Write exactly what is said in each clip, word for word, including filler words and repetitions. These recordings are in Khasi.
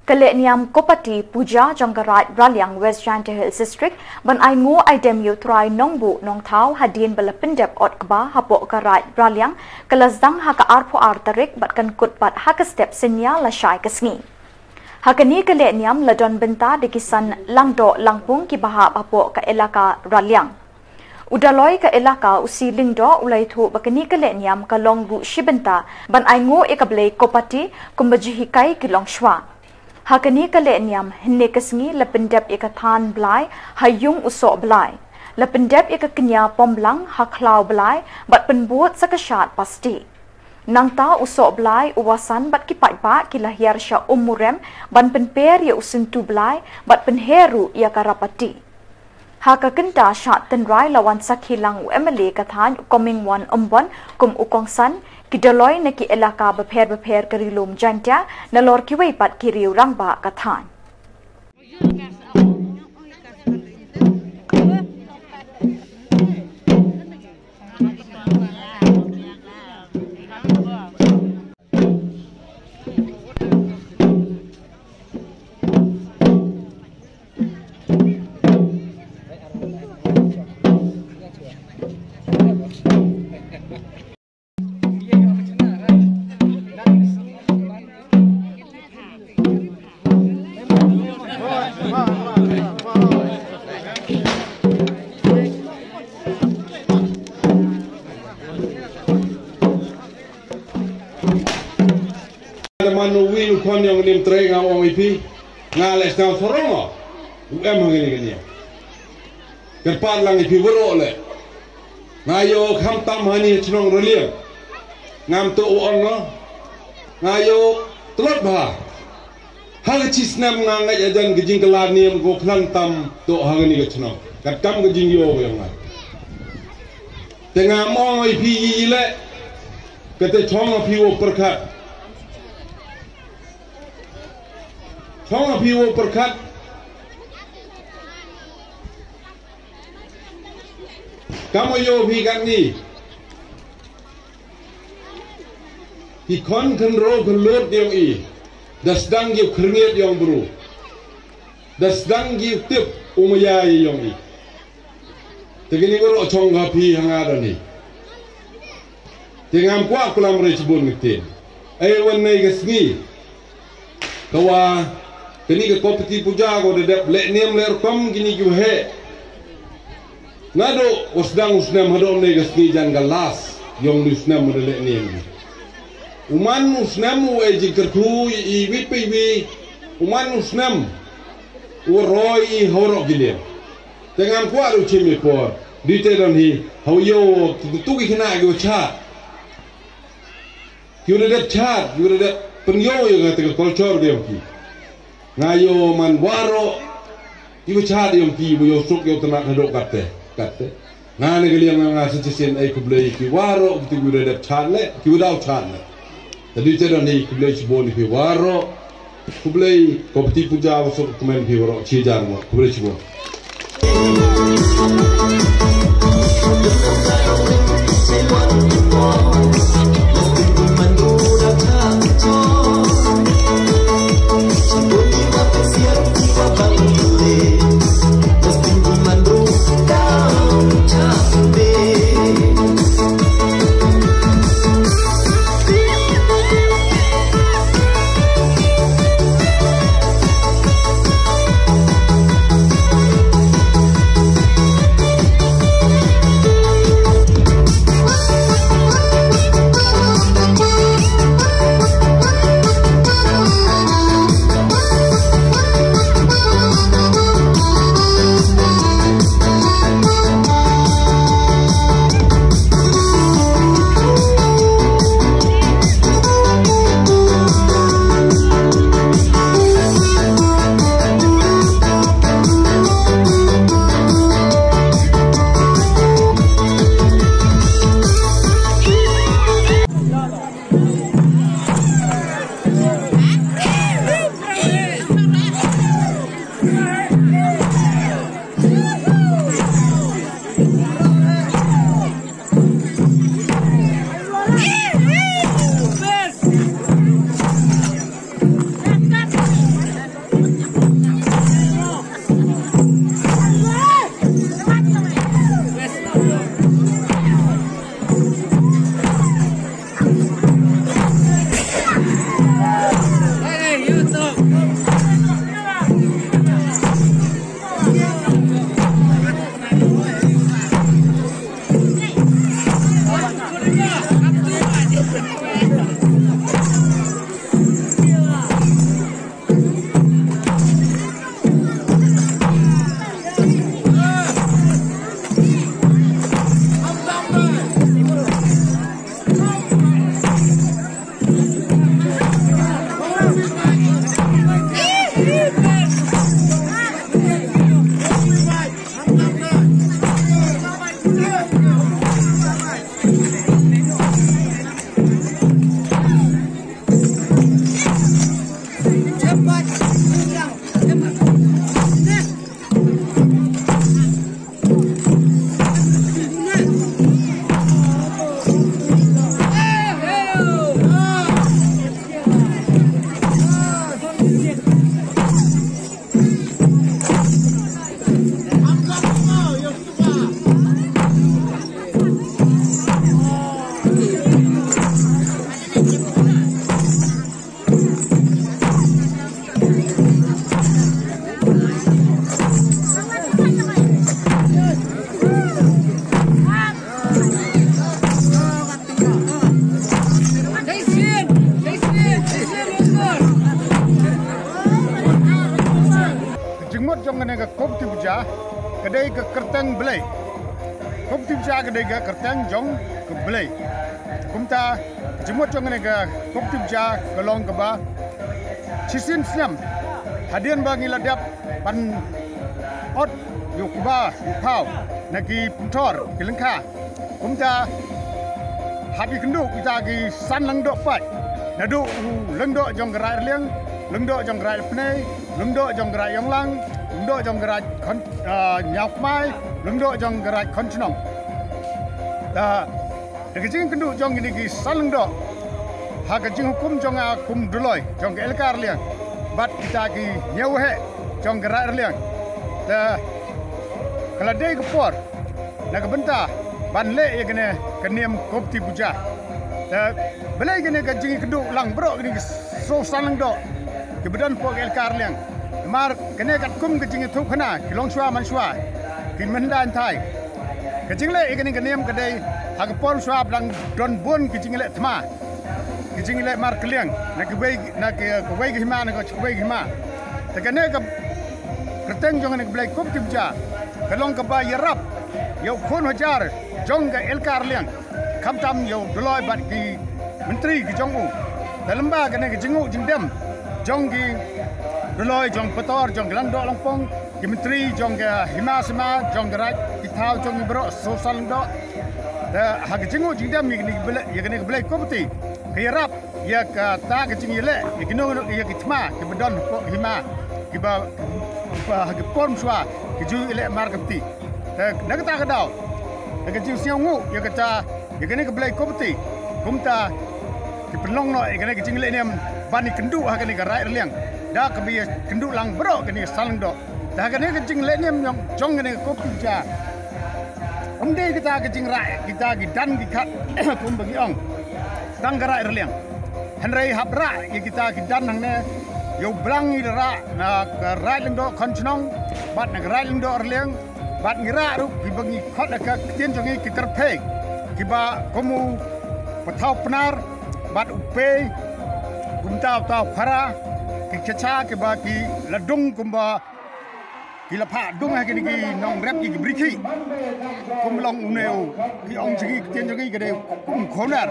Ka lehniam Kopati Puja jong ka Raid Raliang, West Jaintia Hills District, ban ai nguh ai dem ïa u Trai Nongbuh Nongthaw hadien ba la pyndep ot kba hapoh ka Raid Raliang, ka la sdang ha ka arphew ar tarik bad kan kut pat ha ka step synñia lashai ka sngi. Ha kane ka lehniam la don bynta da ki san langdoh langpung kiba hap hapoh ka elaka Raliang. U Daloi ka elaka, u C. Lyngdoh, u la ïathuh ba kane ka lehniam ka long ruh shi bynta ban ai nguh ïa ka blei Kopati kumba ju hikai ki longshuwa. Ha kane ka lehniam hynne ka sngi la pyndep ïa ka than blai ha ïung u soh blai. La pyndep ïa ka kñia pomblang ha khlaw blai bad pynbud sa ka shad plastik. Nangta u soh blai, u wasan bad ki paidbah ki la hiar sha Ummurem ban pynper ïa u syntu blai bad pynher ruh ïa ka rapati. Ha ka kynta shad tynrai la wan sakhi lang u M L A ka thaiñ, u Comingone Ymbon, kum u kongsan. Ki Daloi na ki elaka bapher bapher ka Ri Lum Jaintia nalor kiwei pat ki riew rangbah ka thaiñ. Lada man uwei u khon jong u Nongtrei, nga ong ïa phi, nga leh sngewsarong u em hangne kane. Kyrpad lang ïa phi baroh leh. Nga ïoh khamtam hangne ha shnong Raliang. Ngam tuh u ong nga. Nga ïoh tlot bha. Ha ka shi snem nga ngeit hajan ka jingkylla niam ko khlem tam tuh ha kane ka shnong. Katkam ka jingïoh ka jong nga. Te ngam ong ïa phi ïa i leh. Kata shong ha phi u pyrkhat. Shong ha phi u pyrkhat. Kam ïoh phi katni. Ki khon khynroo khynlut jong i. Da sdang ki khyrngiat jong bru. Da sdang ki tip u maya jong i. Te kine baroh shong ha phi ha nga da ni. Te ngam kwah klam re shibun ngi te. Ai wan nei ka sngi. Ka wa kane ka Kopati Puja ko da dep leh niam leh rukom kine ki waheh. Naduh u sdang u snem haduh nei ka sngi jan ka last jong u snem u da leh niam. U man u snem u ai jingkyrkhu ïa iwei pa iwei. U man u snem u roi ha waroh ki liang. Te ngam kwah ruh shim ïa por. Dei te don hi ha u ïoh tu ki khynnah ki wa chad. Ki wa da dep chad, ki wa da dep pynïoh ïa kata ka culture ka jong ki. Nga ïoh man waroh ki wa chad jong ki, wa ïoh suk ïoh tnat haduh katte, katte. Nga ne ka liang nga sa shisien ai khublei ki waroh ki wa da dep chad leh, ki wa daw chad leh. Te dei te don hi khublei shibun ïa phi waroh. Khublei Kopati Puja wa suk kmen phi waroh shi hajar mo. Khublei shibun. jong kane ka Kopti Puja ka dei ka kyrteng Blei. Kopti Puja ka dei ka kyrteng jong ka Blei. Kumta ka jingmut jong kane ka Kopti Puja ka long kaba shisien snem hadien ba ngi la dep ban ot ïa u kba ïa u phaw na ki pynthor ki lyngkha. Kumta hap ïakynduh kita ki san lyngdoh paid, naduh u lyngdoh jong ka Raid Rliang, lyngdoh jong ka Raid Lapnei, lyngdoh jong ka Raid Ïonglang, lyngdoh jong ka Raid Khon, ah, Ñiawkmai, lyngdoh jong ka Raid Khonchnong. Da, da ka jingkynduh jong kine ki san lyngdoh ha ka jinghukum jong nga kum u Dolloi jong ka Elaka Rliang bad kita ki ñiewheh jong ka Raid Rliang, te ka la dei ka por na ka bynta ban leh ïa kane ka niam Kopti Puja. Te balei kane ka jingkynduh lang baroh kine ki soo san lyngdoh kiba don hapoh ka Elaka Rliang? Namar kane katkum ka jingïathuhkhana ki longshuwa manshuwa, ki mynhyndai hynthai. Ka jingleh ïa kane ka niam ka dei ha ka por shuwa ba dang don bun ki jingleh thma, ki jingleh markylliang na kiwei, na ki, kiwei ki hima, na kiwei ki hima. Te kane ka kyrteng jong kane ka Blei Kopti Puja ka long kaba ïarap ïa u khun hajar jong ka Elaka Rliang, khamtam ïa u Dolloi bad ki myntri ki jong u. Te lyngba kane ka jingnguh jingdem jong ki Dolloi, jong Pator, jong ki Lyngdoh Lyngpung, ki myntri jong ka hima sima, jong ka raid, ki thaw jong ngi baroh soo san lyngdoh. Te ha ka jingnguh jingdem ïa kane ka Blei, ïa kane ka Blei Kopti, ka ïarap ïa kata ka jingïaleh ïa kino kino, ïa ki thma kiba don hapoh hima, kiba, kiba ha ki por mynshuwa ki ju ïaleh markylliang. Te na kata ka daw, na ka jingsngewnguh ïa kata, ïa kane ka Blei Kopti, kumta ki pynlong noh ïa kane ka jinglehniam ban ïakynduh ha kane ka Raid Rliang da kaba ïakynduh lang baroh kane ka san lyngdoh. Te ha kane ka jinglehniam jong, jong kane ka Kopti Puja, ym dei kata ka jingrah kita ki dan ki khat kumba ngi ong tang ka Raid Rliang, hynrei hap rah ïa kita ki dan hangne. Ïa u blang ngi rah na ka Raid Lyngdoh Khonchnong bad na ka Raid Lyngdoh Rliang, bad ngi rah ruh kiba ngi khot ha ka ktien jong ngi ki tyrphei, kiba kum u Pathaw Pnar bad u Pei, kumta uta u Khara, ki khacha kiba ki la dung kumba ki la phah dung ha kine ki nongrep ki, ki bri khih. Kum long une u, ki ong jong ngi, ktien jong ngi ka dei kum u khawner.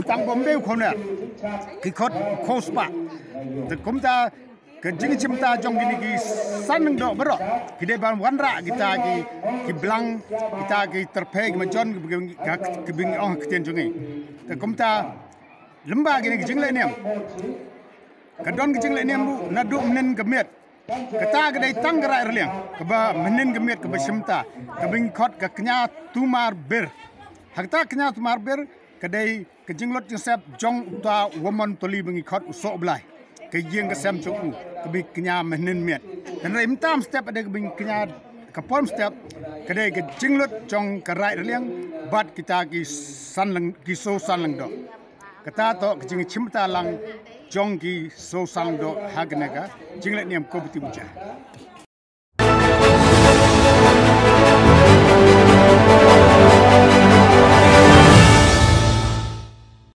Tang ba ym dei u khawner, ki khot u khawspah. Te kumta ka jingchimta jong kine ki san lyngdoh baroh ki dei ban wanrah kita ki, ki blang, kita ki tyrphei, ki majon, kiba ngi ong ha ktien jong ngi. Te kumta lyngba kine ki jinglehniam, ka don ka jinglehniam ruh naduh mynhynnin ka miet. Kata ka dei tang ka Raid Rliang kaba mynhynnin ka miet kaba shimta, kaba ngi khot ka Kñia Tumar Bir. Ha kata ka Kñia Tumar Bir ka dei ka jinglut jingsep jong uta u Wamon Toli ba ngi khot u Sohblai, ka ïing ka sem jong u, kaba ngi kñia mynhynnin miet. Hynrei mynta mynstep ka dei kaba ngi kñia ka por mynstep, ka dei ka jinglut jong ka Raid Rliang bad kita ki san lyng, ki soo san lyngdoh. Kata toh ka jingchimta lang jong ki soo san lyngdoh ha kane ka jinglehniam Kopti Puja.